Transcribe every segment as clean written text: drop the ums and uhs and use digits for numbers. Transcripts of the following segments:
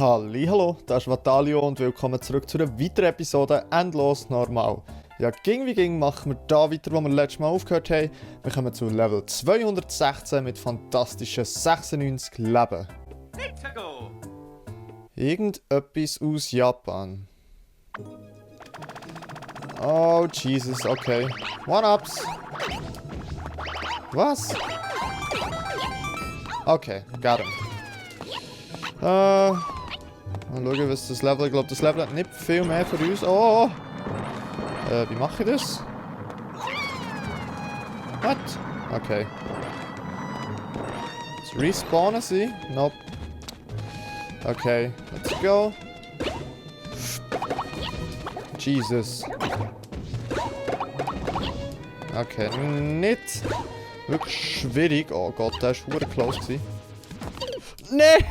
Hallo, das ist Vatalio und willkommen zurück zu einer weiteren Episode Endlos Normal. Ja, ging wie ging machen wir da weiter, wo wir letztes Mal aufgehört haben. Wir kommen zu Level 216 mit fantastischen 96 Leben. Irgendetwas aus Japan. Oh Jesus, okay. One-Ups. Was? Okay, got him. Mal schauen, was das Level... Ich glaube, das Level hat nicht viel mehr für uns. Oh! Wie mache ich das? What? Okay. Jetzt respawnen sie? Nope. Okay, let's go. Jesus. Okay, nicht wirklich schwierig. Oh Gott, der war verdammt close gewesen. Nein!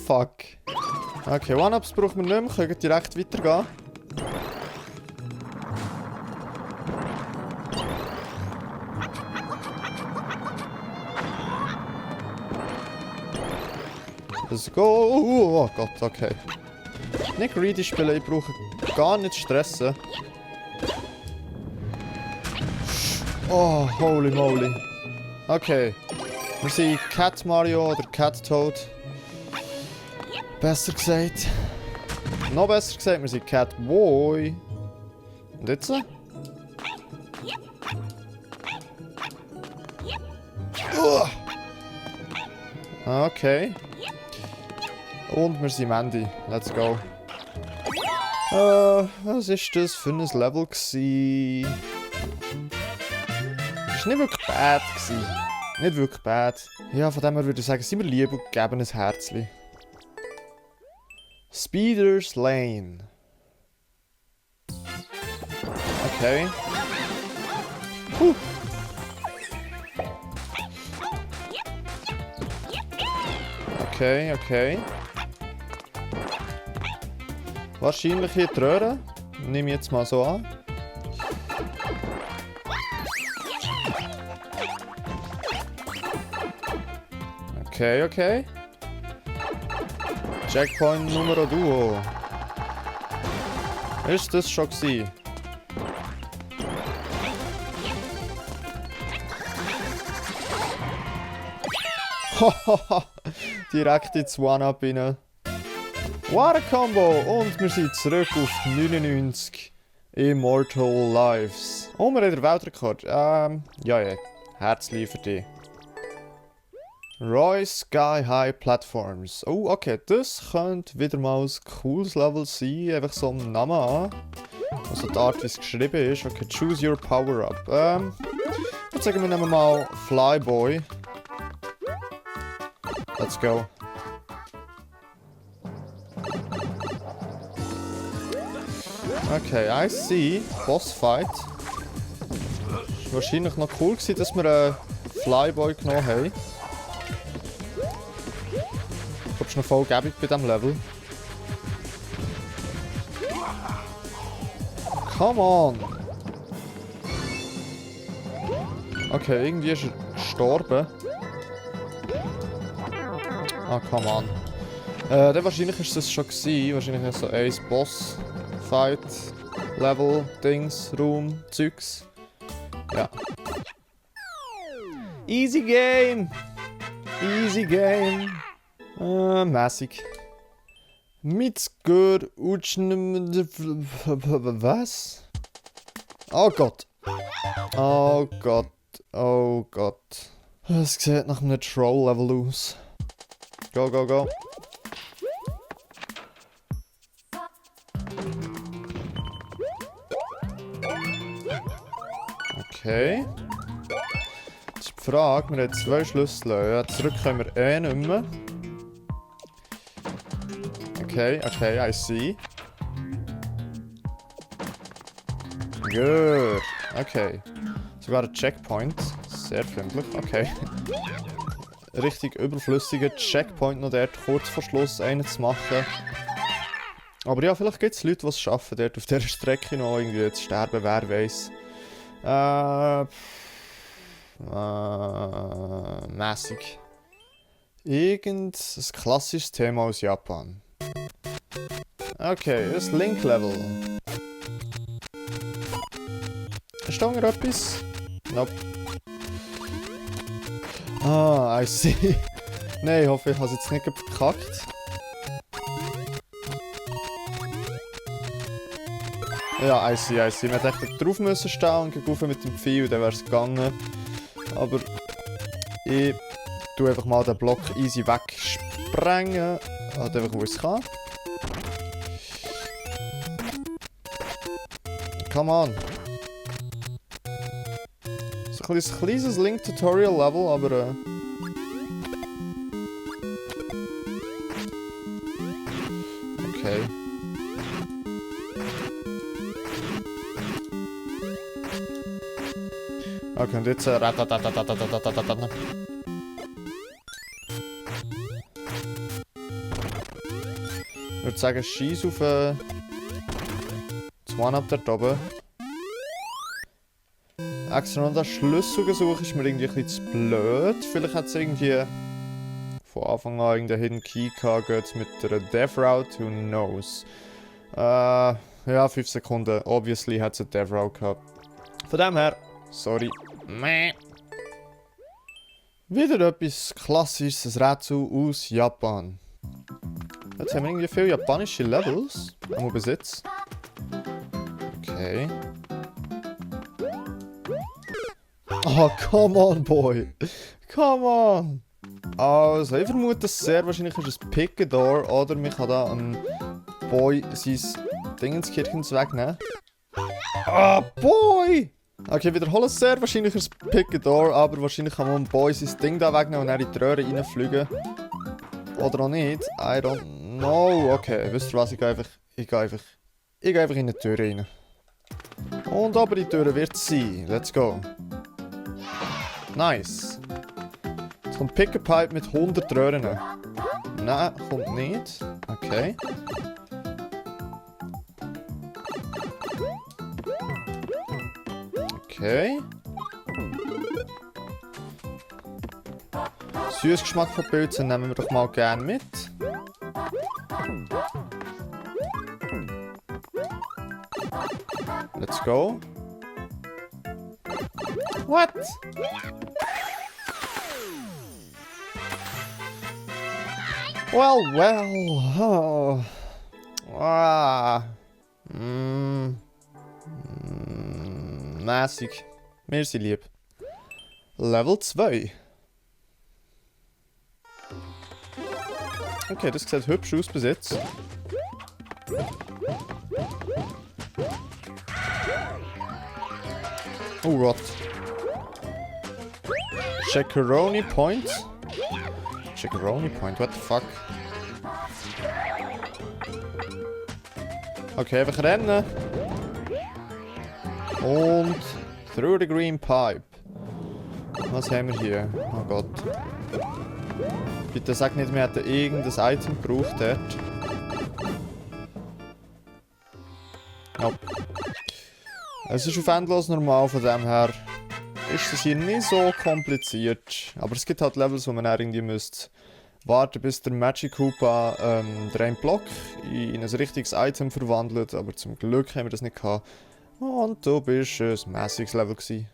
Fuck. Okay, One-Ups brauchen wir nicht mehr. Können direkt weitergehen. Let's go. Oh Gott, okay. Nicht greedy spielen, ich brauche gar nicht stressen. Oh, holy moly. Okay. Wir sind Cat Mario oder Cat Toad. Besser gesagt. Noch besser gesagt, wir sind Cat Boy. Und jetzt? Okay. Und wir sind Mandy. Let's go. Was ist das für ein Level gewesen? Das war nicht wirklich bad gewesen. Nicht wirklich bad. Ja, von dem her würde ich sagen, sind wir lieb und geben ein Herzchen. Speeder's Lane. Okay. Okay, okay. Wahrscheinlich hier die Röhre. Nehme ich jetzt mal so an. Okay, okay. Checkpoint Numero Duo. Ist das schon gewesen? Hahaha. Direkt ins One-Up rein. What a Combo! Und wir sind zurück auf 99 Immortal Lives. Oh, wir haben den Weltrekord. Ja. Herzlich für dich. Roy Sky High Platforms. Oh, okay, das könnte wieder mal ein cooles Level sein. Einfach so einen Namen an. Also die Art, wie es geschrieben ist. Okay, choose your Power-Up. Jetzt sagen wir nehmen mal Flyboy. Let's go. Okay, I see. Bossfight. Es war wahrscheinlich noch cool gewesen, dass wir einen Flyboy genommen haben. Ich glaube, es ist noch voll gäbig bei diesem Level. Come on! Okay, irgendwie ist er gestorben. Ah, come on. Dann wahrscheinlich ist das schon gewesen. Wahrscheinlich so ein Boss. Fight, Level, Dings, Room, Zeugs. Ja. Easy Game! Easy Game! Mäßig. Mitskör, was? Oh Gott. Oh Gott. Oh Gott. Es sieht nach einem Troll-Level aus. Go, go, go. Okay. Jetzt ist die Frage, wir haben 2 Schlüssel. Ja, zurück können wir nicht mehr. Okay, okay, I see. Good. Okay. Sogar ein Checkpoint. Sehr freundlich. Okay. Richtig überflüssiger Checkpoint noch dort kurz vor Schluss einen zu machen. Aber ja, vielleicht gibt es Leute, die es schaffen, dort auf dieser Strecke noch irgendwie zu sterben, wer weiß. Mäßig. Irgendein klassisches Thema aus Japan. Okay, das Link-Level. Ist da noch etwas? Nope. Ah, I see. Nein, ich hoffe, ich habe es jetzt nicht verkackt. Ja, I see. Man hätte echt drauf müssen stehen und rauf mit dem Pfeil, dann wäre es gegangen. Aber ich tue einfach mal den Block easy wegsprengen. Halt einfach, wo ich es kann. Come on. So ein kleines Link-Tutorial-Level, aber... Okay. Okay, und jetzt... Ich würde sagen, scheiß auf... das One-Up dort oben. Extra noch den Schlüssel suchen ist mir irgendwie ein bisschen zu blöd. Vielleicht hat es irgendwie... von Anfang an irgendeinen Hidden Key gehabt, geht mit der Death Route, who knows. Ja, 5 Sekunden. Obviously hat es eine Death Route gehabt. Von dem her, sorry. Meh. Wieder etwas Klassisches, ein Rätsel aus Japan. Jetzt haben wir irgendwie viele japanische Levels. Einmal bis jetzt. Okay. Oh, come on, boy. Come on. Also, ich vermute, dass es sehr wahrscheinlich ist ein Pick-a-Door oder man kann da einem Boy sein Dingenskirchens wegnehmen. Ah, Boy! Okay, wiederhole es sehr wahrscheinlich ist ein Pick-a-Door, aber wahrscheinlich kann man einem Boy sein Ding da wegnehmen und dann in die Röhre reinfliegen. Oder auch nicht. I don't know. Okay, wisst ihr was? Ich gehe einfach in die Tür rein. Und aber die Tür wird es sein. Let's go. Nice. Jetzt kommt Pick-a-Pipe mit 100 Röhren. Nein, kommt nicht. Okay. Okay. Süßgeschmack von Pilzen nehmen wir doch mal gerne mit. Let's go. What? Well. Oh. Ah. Mäßig. Mir sind lieb. Level 2. Okay, das sieht hübsch aus bis jetzt. Oh Gott. Checkeroni Point. Checkeroni Point, what the fuck? Okay, einfach rennen. Und through the green pipe. Was haben wir hier? Oh Gott. Bitte sag nicht, wir hätten irgendein Item gebraucht dort. Nope. Es ist auf endlos normal, von dem her ist es hier nicht so kompliziert. Aber es gibt halt Levels, wo man irgendwie müsst warten, bis der Magic Koopa den einen Block in ein richtiges Item verwandelt. Aber zum Glück haben wir das nicht gehabt. Und du bist ein mäßiges Level gewesen.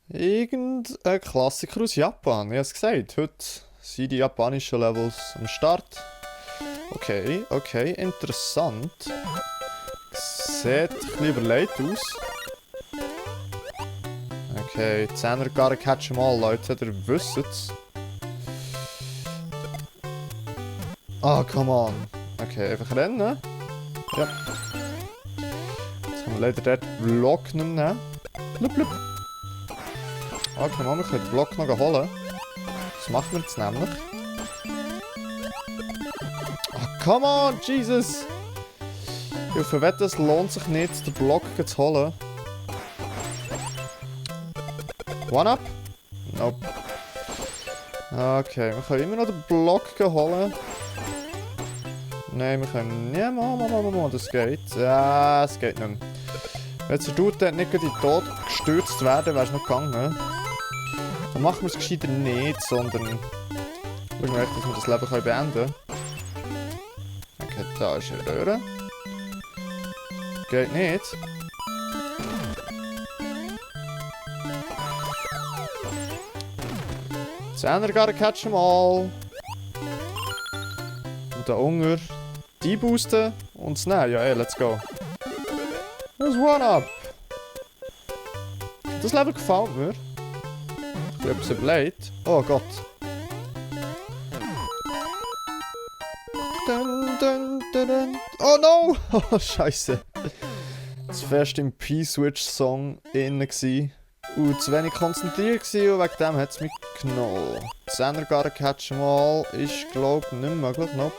Irgendein Klassiker aus Japan. Ich habe es gesagt, heute sind die japanischen Levels am Start. Okay, interessant. Sieht ein bisschen überlegt aus. Okay, 10er gotta catch 'em all, Leute, ihr wisst es. Ah, come on. Okay, einfach rennen. Ja. Jetzt können wir leider den Block nicht mehr nehmen. Blub, blub. Okay, wir können den Block noch holen. Das machen wir jetzt nämlich. Ah, come on, Jesus! Ich verwette, es lohnt sich nicht, den Block zu holen. One up? Nope. Okay, wir können immer noch den Block holen. Nein, wir können... Ja, Mama, das geht. Ja, es geht nicht mehr. Wenn der Dude nicht in den Tod gestürzt werden, wäre es noch gegangen. Dann machen wir es gescheiter nicht, sondern... Schauen wir, dass wir das Level beenden können. Okay, da ist eine Röhre. Geht nicht. Zehner gotta catch them all. Und der Unger. Die boosten und das nehmen. Ja, ey, let's go. Das One-Up. Das Level gefällt mir. Ich bin etwas überlegt. Oh Gott. Dun, dun, dun, dun. Oh no! Oh, Scheiße. Das fest im P-Switch-Song innen gsi. Und zu wenig konzentriert gsi und wegen dem hat es mich genommen. Zehner gotta catch 'em all ist, glaub ich, nicht möglich. Nope.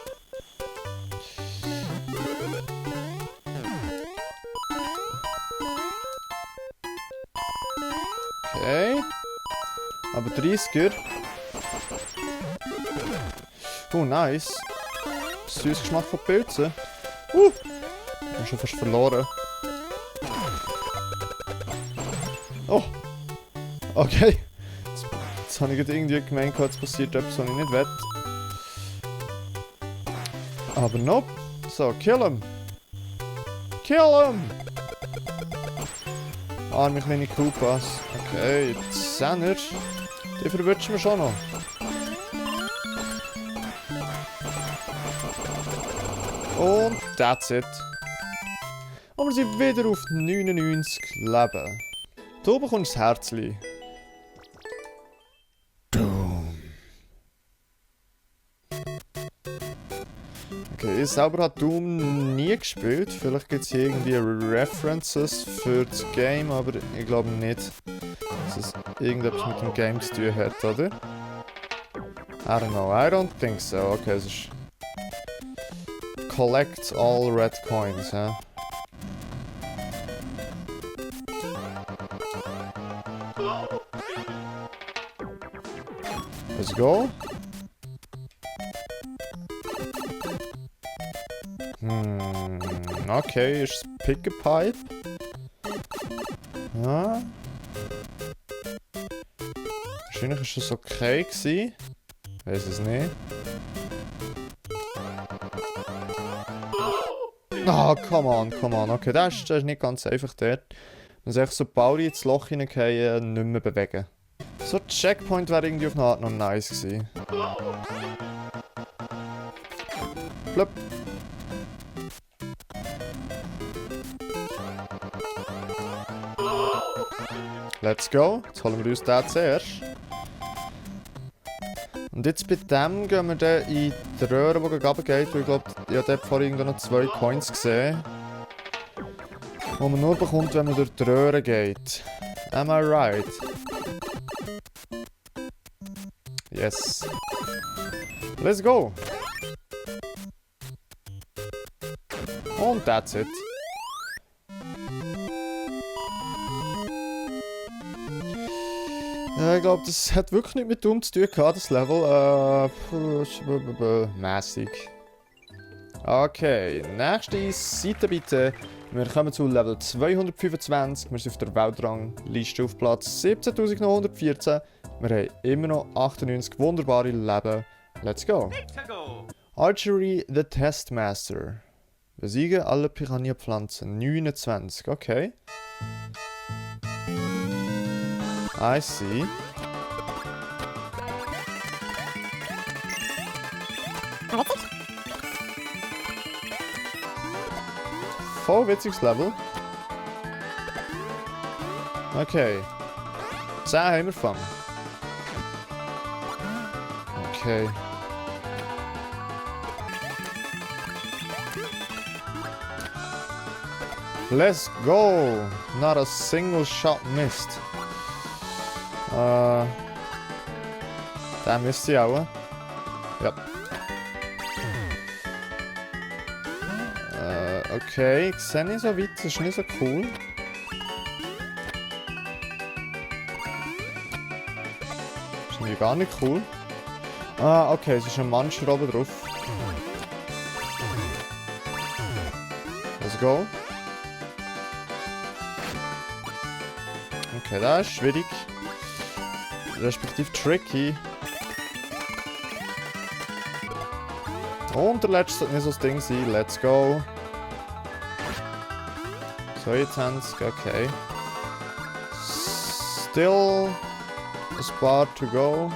Okay. Aber 30er. Oh, nice. Süß Geschmack von Pilzen. Ich habe schon fast verloren. Oh. Okay. Jetzt habe ich irgendwie gemeint, jetzt passiert etwas, was ich nicht will. Aber nope. So, kill him. Kill him! Arme kleine Koopas. Okay, 10er. Die verwirrtschen wir schon noch. Und that's it. Und wir sind wieder auf 99 Leben. Du bekommst das Herzli. Okay, ich selber habe Doom nie gespielt. Vielleicht gibt es hier irgendwie References für das Game, aber ich glaube nicht, dass es irgendetwas mit dem Game zu tun hat, oder? I don't know, I don't think so. Okay, es ist... Collect all red coins, hä? Let's go. Okay, ist es Pick a Pipe? Ja. Wahrscheinlich war es okay gewesen. Weiß es nicht. Ah, come on. Okay, das ist nicht ganz einfach dort. Man sich sobald ich ins Loch hineingehen, nicht mehr bewegen. So ein Checkpoint wäre irgendwie auf eine Art noch nice gewesen. Blöp. Let's go. Jetzt holen wir uns den zuerst. Und jetzt bei dem gehen wir dann in die Röhre, die gegen runter geht. Ich glaube, ich habe dort vorhin noch 2 Coins gesehen. Die man nur bekommt, wenn man durch die Röhre geht. Am I right? Yes. Let's go. Und that's it. Ich glaube, das hat wirklich nicht mit Doom zu tun gehabt, das Level. Mäßig. Okay, nächste Seite bitte. Wir kommen zu Level 225. Wir sind auf der Weltrangliste auf Platz 17.914. Wir haben immer noch 98 wunderbare Leben. Let's go. Archery the Testmaster. Besiege alle Piranha-Pflanzen. 29, okay. I see. Voll witziges Level. Okay. 10 haben wir gefangen. Okay. Let's go! Not a single shot missed. Den müsste ich auch. Ja. Okay, ich sehe nicht so weit, das ist nicht so cool. Das ist irgendwie gar nicht cool. Ah, okay, es ist ein Mancher oben drauf. Let's go. Okay, das ist schwierig. Respektive tricky. Und der letzte sollte nicht so das Ding sein. Let's go. So, jetzt haben sie. Okay. Still a spot to go.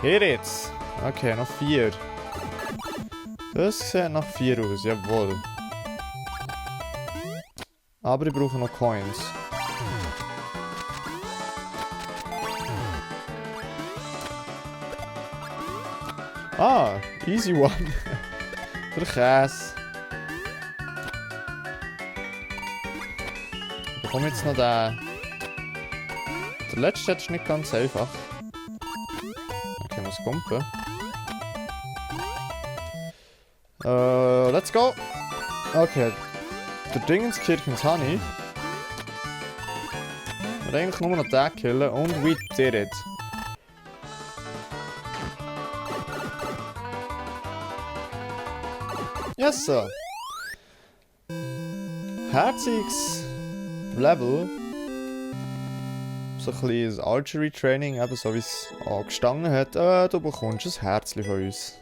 Hit it! Okay, noch 4. Das sieht nach 4 aus, jawohl. Aber ich brauche noch Coins. Ah, easy one. Der Käse. Ich bekomme jetzt noch den. Der letzte ist nicht ganz einfach. Okay, muss pumpen. Let's go! Okay. Der Dingenskirchens habe ich. Wir müssen eigentlich nur noch den killen und we did it. Yes, sir. Herziges Level. So ein bisschen Archery Training, eben so wie es angestanden hat. Du bekommst ein Herzchen von uns.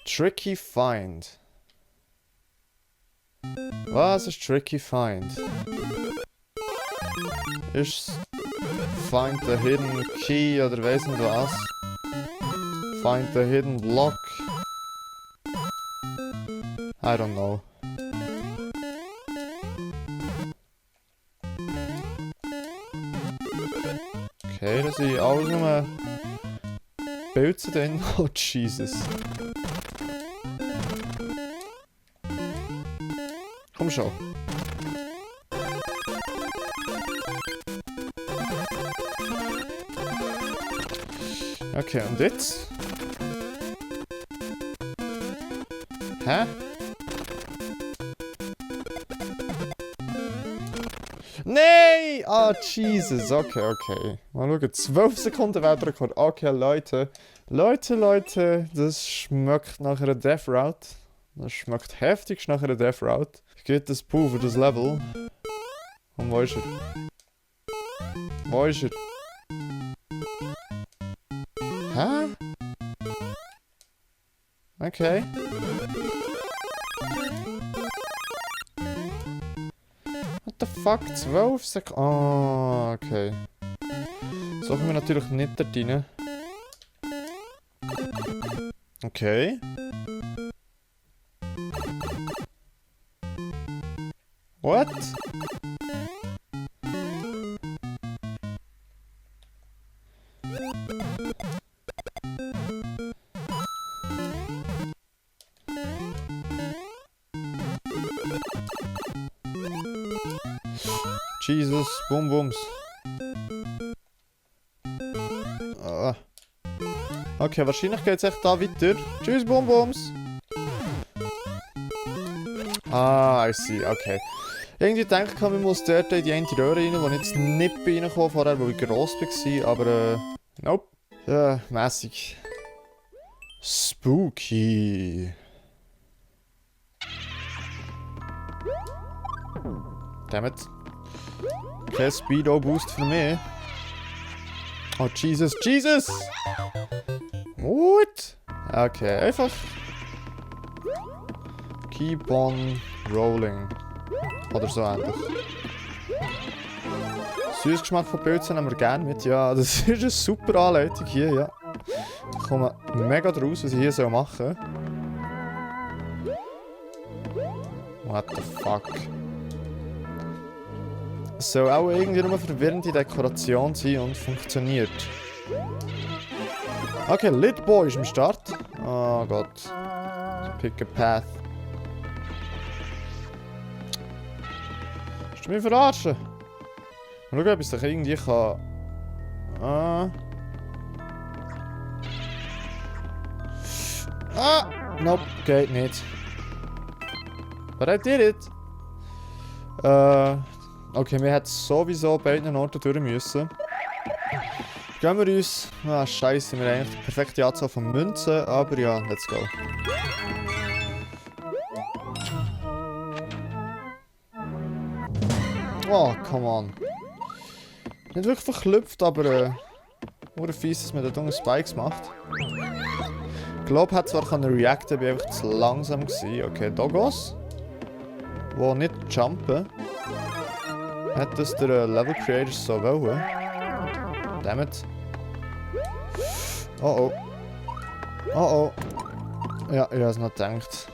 Tricky Find. Was ist Tricky Find? Ist Find the Hidden Key oder weiss nicht was? Find the Hidden Block? I don't know. Okay, da sind alles nur Pilze drin. Oh Jesus. Komm schon. Okay, und jetzt? Hä? Nein! Ah, Jesus. Okay, okay. Mal schauen. 12 Sekunden Weltrekord. Okay, Leute. Leute. Das schmeckt nach einer Death Route. Das schmeckt heftigst nach einer Death Route. Ich gebe das Pool für das Level. Und wo ist er? Wo ist er? Hä? Okay. What the fuck? 12 Sekunden? Ah, okay. So kommen wir natürlich nicht dort rein. Okay. What? Jesus, Boom Booms. Okay, wahrscheinlich geht es echt da weiter. Tschüss, Boom Booms. Ah, I see, okay. Irgendwie denke ich, man muss dort in die eine Röhre rein, wo ich jetzt nicht reingekommen vorher, weil ich gross war, aber nope. Ja, mässig. Spooky. Dammit. Kein Speedo-Boost für mich. Oh, Jesus. What? Okay, einfach. Keep on rolling. Oder so ähnlich. Süßgeschmack von Pilzen nehmen wir gerne mit. Ja, das ist eine super Anleitung hier, ja. Ich komme mega draus, was ich hier machen soll. What the fuck? Es soll auch irgendwie nur eine verwirrende Dekoration sein und funktioniert. Okay, Lit Boy ist am Start. Oh Gott. Pick a path. Willst du mich verarschen? Mal schauen, ob ich es irgendwie kann... Nope, geht nicht. But I did it. Okay, wir hätten sowieso beiden Orten durch müssen. Gehen wir uns... Ah, scheiße, wir haben eigentlich die perfekte Anzahl von Münzen, aber ja, let's go. Oh, come on. Nicht wirklich verklüpft, aber fies, dass man da dumme Spikes macht. Ich glaube, hat zwar reacten, aber einfach zu langsam gewesen. Okay, Doggos. Wo nicht jumpen. Hat das der Level Creator so wollen? Dammit. Oh oh. Oh oh. Ja, ich habe es noch gedacht.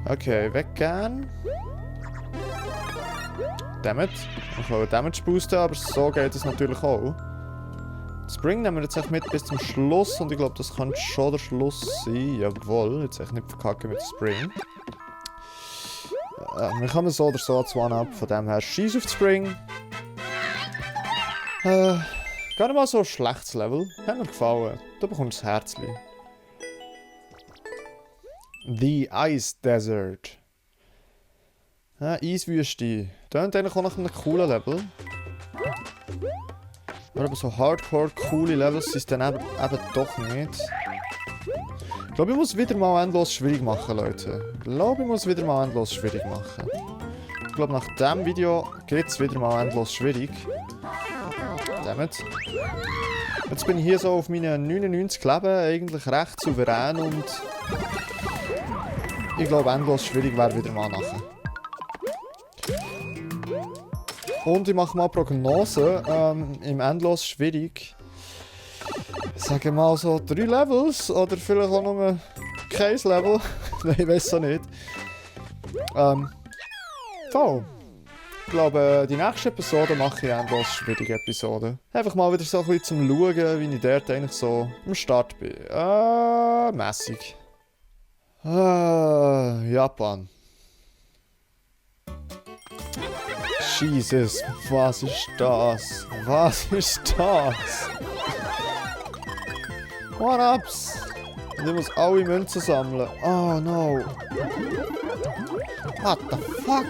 Okay, weggehen. Dammit. Ich will Damage boosten, aber so geht es natürlich auch. Spring nehmen wir jetzt echt mit bis zum Schluss und ich glaube, das kann schon der Schluss sein. Jawohl, jetzt echt nicht verkacken mit Spring. Wir kommen so oder so zu One-Up, von dem her schieß auf die Spring. Gar nicht mal so ein schlechtes Level. Hat mir gefallen. Du bekommst das Herzli. The Ice Desert. Eiswüste. Das ist eigentlich auch nach einem coolen Level. Aber so hardcore coole Levels sind es dann eben doch nicht. Ich glaube, ich muss wieder mal endlos schwierig machen, Leute. Ich glaube, ich muss wieder mal endlos schwierig machen. Ich glaube, nach diesem Video geht es wieder mal endlos schwierig. Dammit. Jetzt bin ich hier so auf meinen 99 Leben eigentlich recht souverän und ich glaube, endlos schwierig wäre wieder mal nachher. Und ich mache mal Prognose im endlos schwierig. Sagen wir mal so 3 Levels oder vielleicht auch nur kein Level. Nein, ich weiß es nicht. So. Ich glaube, die nächste Episode mache ich endlos schwierige Episode. Einfach mal wieder so ein bisschen zum Schauen, wie ich dort eigentlich so am Start bin. Mässig. Japan. Jesus, was ist das? Was ist das? One-Ups! Und ich muss alle Münzen sammeln. Oh no. What the fuck?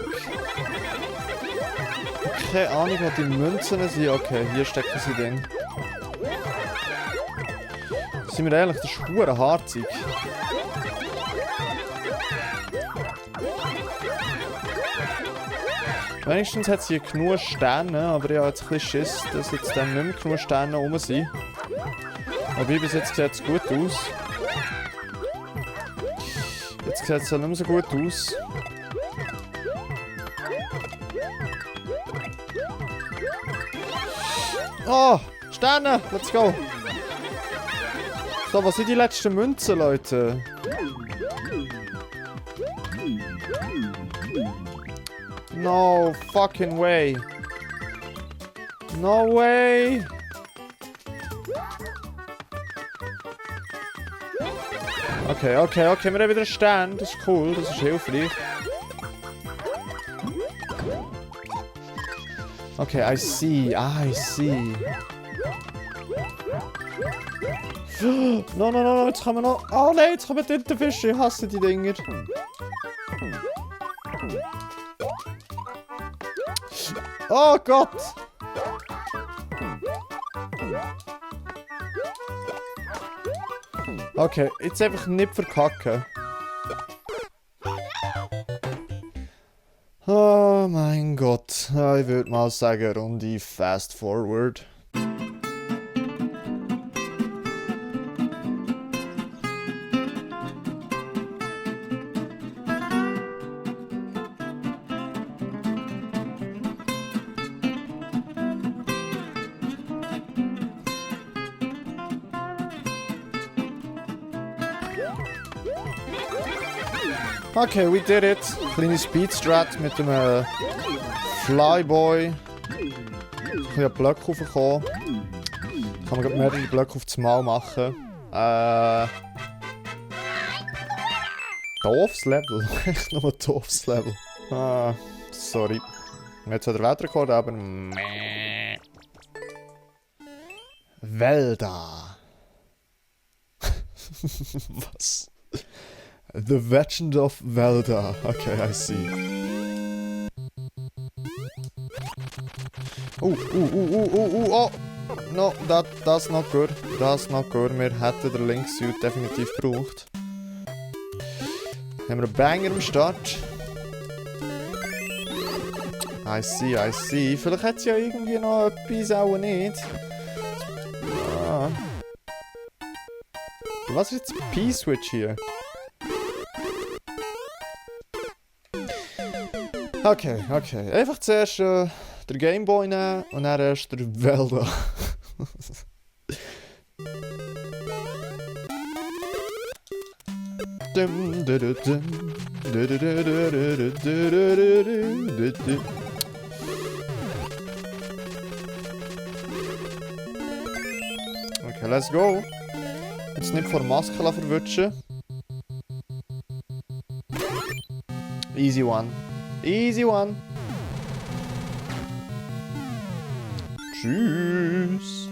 Keine Ahnung, wo die Münzen sind. Okay, hier stecken sie drin. Sind wir ehrlich, das ist verdammt harzig. Wenigstens hat sie hier genug Sterne, aber ich habe jetzt ein bisschen Schiss, dass jetzt dann nicht mehr genug Sterne rum sind. Aber bis jetzt sieht es gut aus. Jetzt sieht es ja nicht mehr so gut aus. Oh! Sterne! Let's go! So, was sind die letzten Münzen, Leute? No fucking way. No way. Okay, wir haben wieder einen Stern. Das ist cool, das ist hilfreich. Okay, I see. No, jetzt kommen noch... Oh nein, jetzt kommen Tintenfische. Ich hasse die Dinger. Oh Gott! Okay, jetzt einfach nicht verkacken. Oh mein Gott. Ich würde mal sagen, Runde Fast Forward. Okay, we did it. Kleine Speedstrat mit dem Flyboy. Ich kann Blöcke raufkommen. Kann man mehrere Blöcke auf das Mal machen. Doofes Level. Echt nur ein doofes Level. Sorry. Jetzt hat der Weltrekord, aber... Wälder. Was? The Legend of Zelda. Okay, I see. Oh. No, that's not good. That's not good. Wir hätten den Link-Suit definitiv gebraucht. Haben wir einen Banger am Start. I see, I see. Vielleicht hat sie ja irgendwie noch etwas, auch nicht. Ah. Was ist jetzt P-Switch hier? Okay, okay. Einfach zuerst den Gameboy nehmen und dann erst der Zelda. Okay, let's go. Jetzt nicht vor der Maske verwutschen. Easy one. Easy one. Tschüss.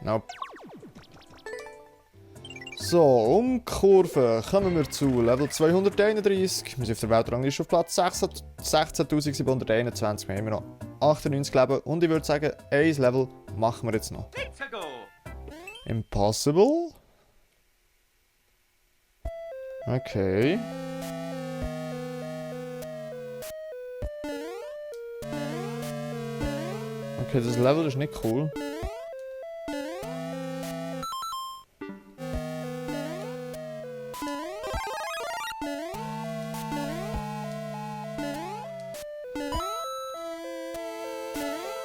Nope. So, Umkurve. Kommen wir zu Level 231. Wir sind auf der Weltrangliste auf Platz 16.721. Wir haben immer noch 98 Leben. Und ich würde sagen, ein Level machen wir jetzt noch. Impossible? Okay. Okay, das Level ist nicht cool.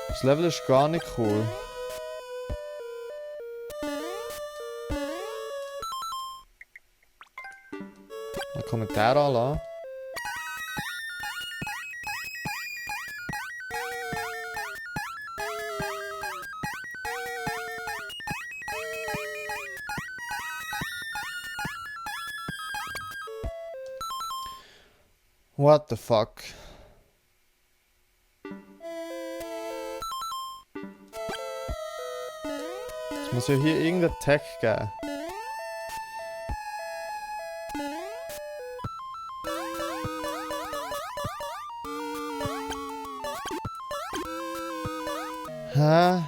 Das Level ist gar nicht cool. Einen Kommentar anlassen. What the fuck? Es muss ja hier irgendein Tag geben. Hä?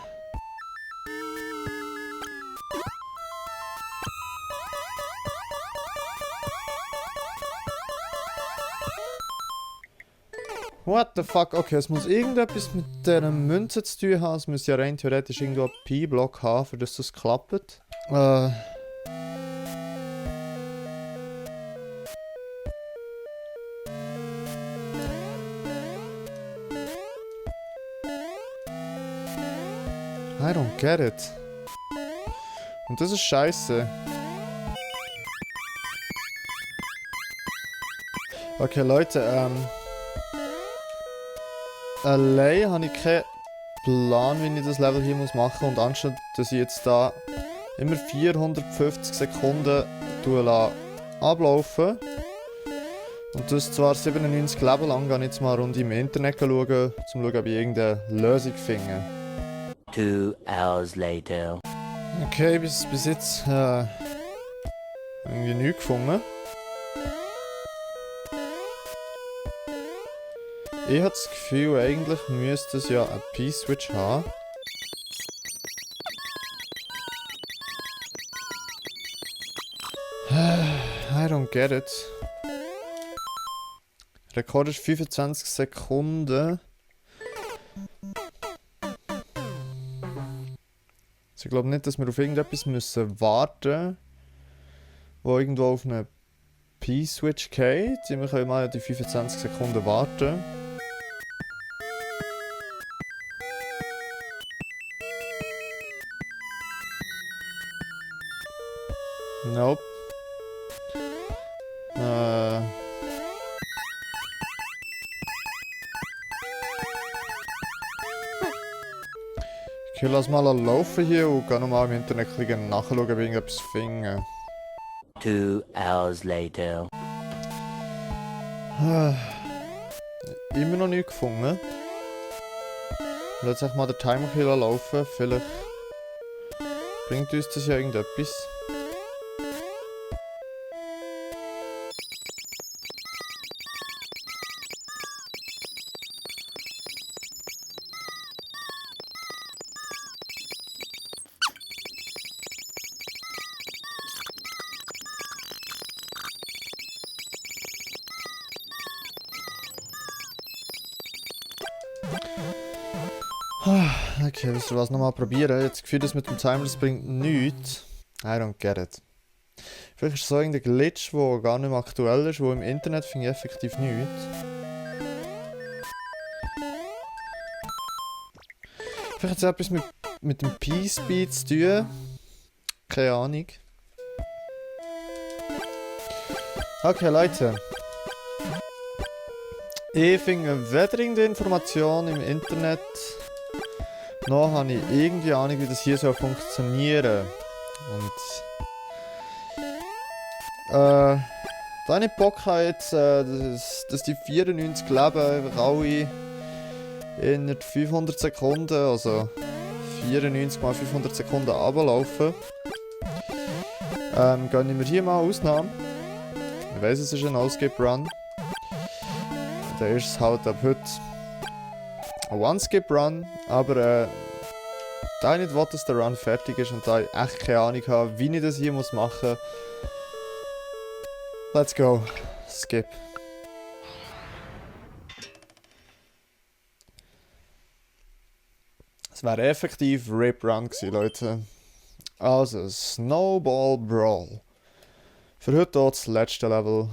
What the fuck? Okay, es muss irgendetwas mit dieser Münze zu tun haben. Es muss ja rein theoretisch irgendwo einen P-Block haben, für das klappt. I don't get it. Und das ist scheiße. Okay, Leute, allein habe ich keinen Plan, wie ich das Level hier machen muss. Und anstatt, dass ich jetzt da immer 450 Sekunden ablaufen und das zwar 97 Level lang, gehe ich jetzt mal eine Runde im Internet schauen, um zu schauen, ob ich irgendeine Lösung finde. 2 hours later. Okay, bis jetzt irgendwie nichts gefunden. Ich habe das Gefühl, eigentlich müsste es ja einen P-Switch haben. I don't get it. Rekord ist 25 Sekunden. Also ich glaube nicht, dass wir auf irgendetwas müssen warten, wo irgendwo auf einen P-Switch geht. Wir können mal die 25 Sekunden warten. Nope. Okay, lass mal laufen hier und geh nochmal im Internet nachschauen, ob ich irgendetwas finde. 2 hours later. Immer noch nichts gefunden. Lass einfach mal den Timer hier laufen, vielleicht bringt uns das ja irgendetwas. Okay, wisst ihr was, nochmal probieren. Jetzt Gefühl, das mit dem Timer, das bringt nichts. I don't get it. Vielleicht ist es so irgendein Glitch, der gar nicht mehr aktuell ist, wo im Internet finde ich effektiv nichts. Vielleicht hat es etwas mit dem P-Speed zu tun. Keine Ahnung. Okay, Leute. Ich finde weder irgendeine Information im Internet, noch habe ich irgendwie Ahnung, wie das hier soll funktionieren. Und da ich Bock habe jetzt, dass die 94 Leben einfach alle in 500 Sekunden, also 94 mal 500 Sekunden runterlaufen, gönne ich mir hier mal Ausnahme. Ich weiss, es ist ein No-Skip-Run. Dann ist es halt ab heute ein One-Skip-Run, aber da ich nicht will, dass der Run fertig ist und da ich echt keine Ahnung habe, wie ich das hier machen muss, let's go. Skip. Es wäre effektiv Rip Run gewesen, Leute. Also, Snowball Brawl. Für heute auch das letzte Level.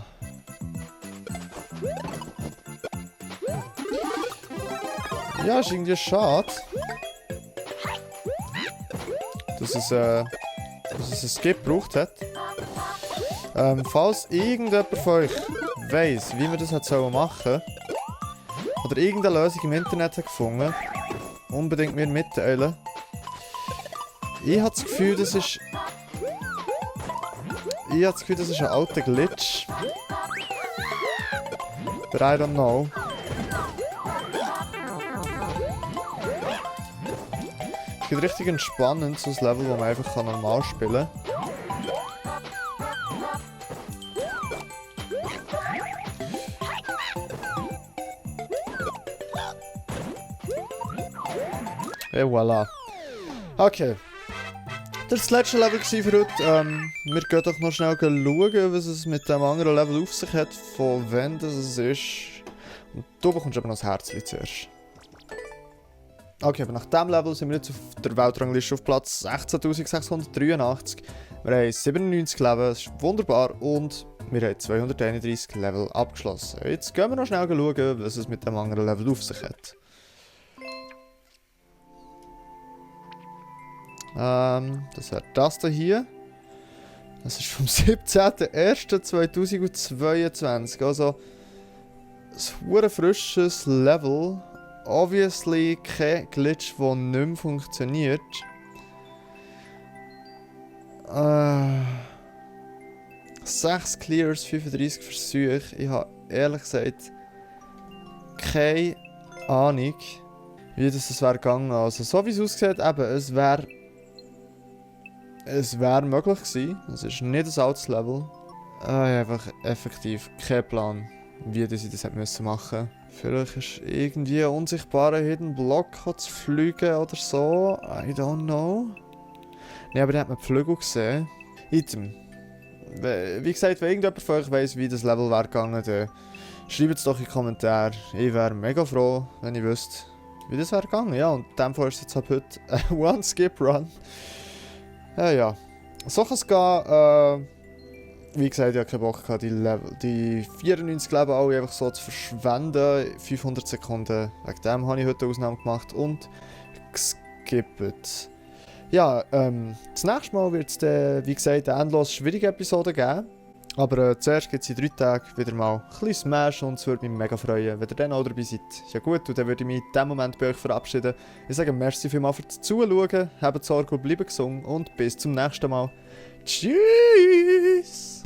Ja, ist irgendwie schade, dass es einen Skip gebraucht hat. Falls irgendjemand von euch weiss, wie wir das machen sollen, oder irgendeine Lösung im Internet hat gefunden, unbedingt mir mitteilen. Ich habe das Gefühl, das ist ein alter Glitch. But I don't know. Es gibt richtig entspannend, so ein Level, wo man einfach normal spielen kann. Et voilà. Okay. Das war das letzte Level für heute. Wir gehen doch noch schnell schauen, was es mit dem anderen Level auf sich hat, von wann das es ist. Und du bekommst aber noch das Herzchen zuerst. Okay, aber nach diesem Level sind wir jetzt auf der Weltrangliste auf Platz 16.683. Wir haben 97 Leben, das ist wunderbar, und wir haben 231 Level abgeschlossen. Jetzt gehen wir noch schnell schauen, was es mit dem anderen Level auf sich hat. Das wäre das hier. Das ist vom 17.01.2022. Also ein sehr frisches Level. Obviously kein Glitch, der nicht mehr funktioniert. 6 Clears, 35 Versuche. Ich habe ehrlich gesagt keine Ahnung, wie das wäre gegangen. Also so wie es aussieht, eben, es wäre möglich gewesen. Es ist nicht ein altes Level. Ich habe einfach effektiv keinen Plan, wie ich das machen musste. Vielleicht ist irgendwie ein unsichtbarer Hidden Block zu fliegen oder so. I don't know. Ne, aber da hat man die Flügel gesehen. Item. Wie gesagt, wenn irgendjemand von euch weiss, wie das Level wäre gegangen, dann schreibt es doch in die Kommentare. Ich wäre mega froh, wenn ich wüsste, wie das wäre gegangen. Ja, und in dem Fall ist es jetzt ab heute ein One-Skip-Run. Ja. So kann es gehen. Wie gesagt, ich hatte keinen Bock, die 94 Leben alle einfach so zu verschwenden. 500 Sekunden. Wegen dem habe ich heute eine Ausnahme gemacht und geskippt. Ja, das nächste Mal wird es, wie gesagt, eine endlos schwierige Episode geben. Aber zuerst gibt es in 3 Tagen wieder mal ein bisschen Smash und es würde mich mega freuen, wenn ihr dann auch dabei seid. Ja gut, und dann würde ich mich in diesem Moment bei euch verabschieden. Ich sage merci vielmals fürs Zuschauen, habt Sorge und bleibt gesund und bis zum nächsten Mal. Tschüss!